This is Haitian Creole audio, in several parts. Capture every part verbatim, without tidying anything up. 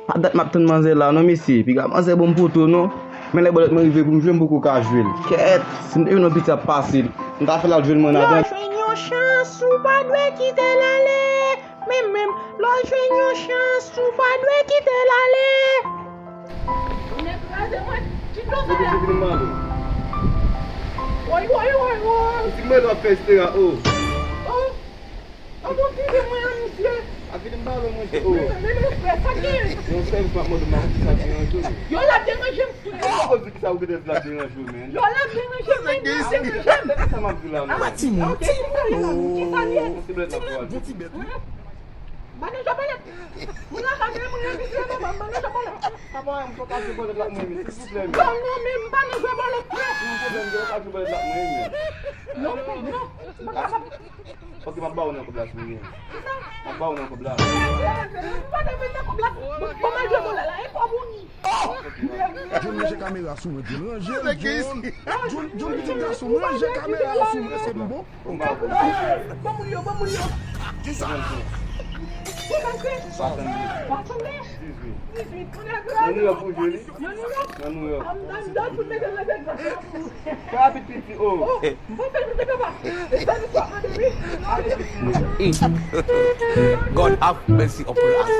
Pa dat m ap tann manzè la non mesye. Piga manzè bon m poto non. Men lè bòlèt mwen rive pou m jwe m poko ka jwe l. Kèt, si m te jwenn yon piti ap pase l, m ta fè l al jwe l mwen nadan. Lè w jwenn yon chans, ou pa dwe kite l ale. Men menm, lè w jwenn yon chans, ou pa dwe kite l ale. Nèg kraze mwen, ti dlo sa la. Woy, woy, woy, woy. Ou di mwen w ap fè estera, oh. Oh. An bon, kite mwen an, misye. A vini m pale mwen di, oh. Men, men, men, frè, sa gen? Yon sèvis m ap mande w, m pa konn si sa ap deranje w. Yo, l ap deranje m, frè. Ou pa konn di kisa ou genlè di l ap deranje w, men. Yo, l ap deranje m, men, l ap deranje m. Sa m ap di la, men. Apa timoun, timoun, oh. Kisa l ye? Yon ti bèt la pou al. Bon ti bèt, wi. M pa nan jwe bòlèt. Moun la ka gen moun envizib anba m, m pa nan jwe bòlèt. Papa, m poko ka jwe bòlèt la mwen, men, silvouplè, men. Non, non, men m pa nan jwe bòlèt, frè. Yon pwoblèm, m poko ka jwe bòlèt la mwen, men. Non, non, m pa kapab. Ok, m ap ba w nan kòb la, si w vle. Kisa? M ap ba w nan kòb la. M pa nan kòb la. Bon, bon, m al jwe bòlèt la. E kòb ou ni? John, ranje kamera sou mwen, John. Ranje l, John. John, John, pitit gason, ranje kamera sou mwen, se bon. Ban moun yo, ban moun yo. Kisa? Ou pa fè? Swasanndis. Swasanndis? Dizuit. Dizuit. Nan New York ou jwe li? Nan New York? Nan New York. An, an, an, tout mete nan tèt sa. Fè rapid piti, oh. Oh, m pa fè l piti, papa. E sa nou sa mande, wi. Ale piti. God have mercy upon us.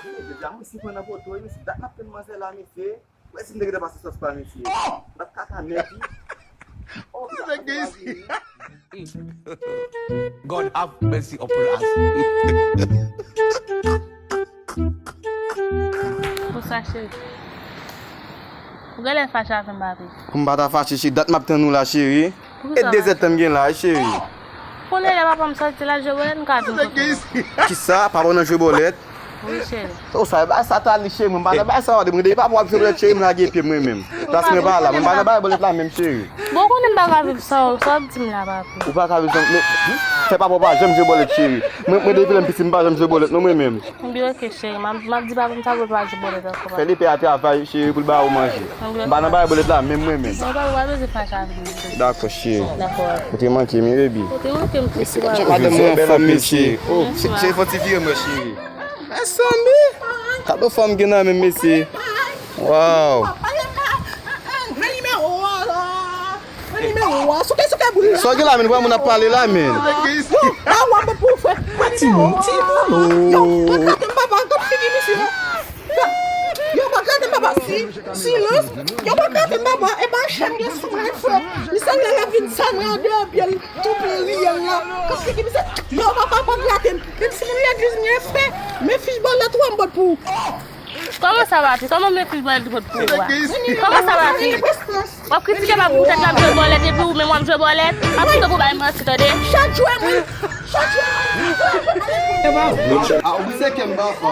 Mesye, deja, mwen si pran nan poto, wi, mesye, dat m ap tann manzè la, mesye. Mwen si m te gentan pase sòs pa, mesye. Dat kaka nèt, wi. Oh, nèg gen isi. God have mercy upon us. Konsa, cheri. Ou genlè fache avè m, papi. Pou m pa ta fache, cheri. Dat m ap tann ou la, cheri. E dezèdtan m gen la, cheri. Konnen lè papa m soti la, jwe bòlèt, m ka vin kote w. Kisa? Papa w nan jwe bòlèt? Wi, cheri. O, sa, bay sa tali, cheri, mwen pa nan bay sa, w ap depi papa w ap jwe bòlèt, cheri, m lage pye mwen menm. Plas mwen pa la, mwen pa nan bay bòlèt la menm, cheri. Bon, konnen m pa ka viv san ou, sa w ap di m la, papi? Ou pa ka viv san, men, fè papa w pa janm jwe bòlèt, cheri. Mwen, mwen depi lè m piti, m pa janm jwe bòlèt, non, mwen menm. Ebyen, ok, cheri, m ap, m ap di papa m sa pou l pa jwe bòlèt ankò, papi. Fè lepè a travay, cheri, pou l ba ou manje. M pa nan bay bòlèt la, menm mwen menm. Non, papa, w pa bezwen fache avè m. Dakò, cheri. Dakò. Ou te manke m, wi, baby. Ou te manke m tou, papa. Madanm mwen anfòm, mesye. Oh, cheri, fò ti vire mwen, cheri. Mezanmi. Gad on fòm gen nan men, mesye. Wow. Pran nimewo a la. Pran nimewo a. Souke, souke boul la. Sa w gen la, men, pran moun ap pale la, men. Yo, a w ap pou fè. Pran nimewo a. Yo, pa gade m, papa, gad figi misye. Yo, pa gade m, papa, si, silans. Yo, pa gade m, papa, e pa chèn gen sou mwen, frè. Misye la, la vin sa mwen an deyò pye l, tou pli riyèl la. Gad figi misye. Yo, papa, pa gade m. Menm si moun legliz m ye, frè, men fich bòlèt ou an m pot pou ou. Kòman sa, papi? Kòman men fich bòlèt ou pot pou ou a? Kòman sa, papi? W ap kritike papi poutèt l ap jwe bòlèt epi ou menm w ap jwe bòlèt? Papi, tankou bay manti, tande. Chak jwè, mwen. Chak jwè, mwen. A, ou se kè m, papa.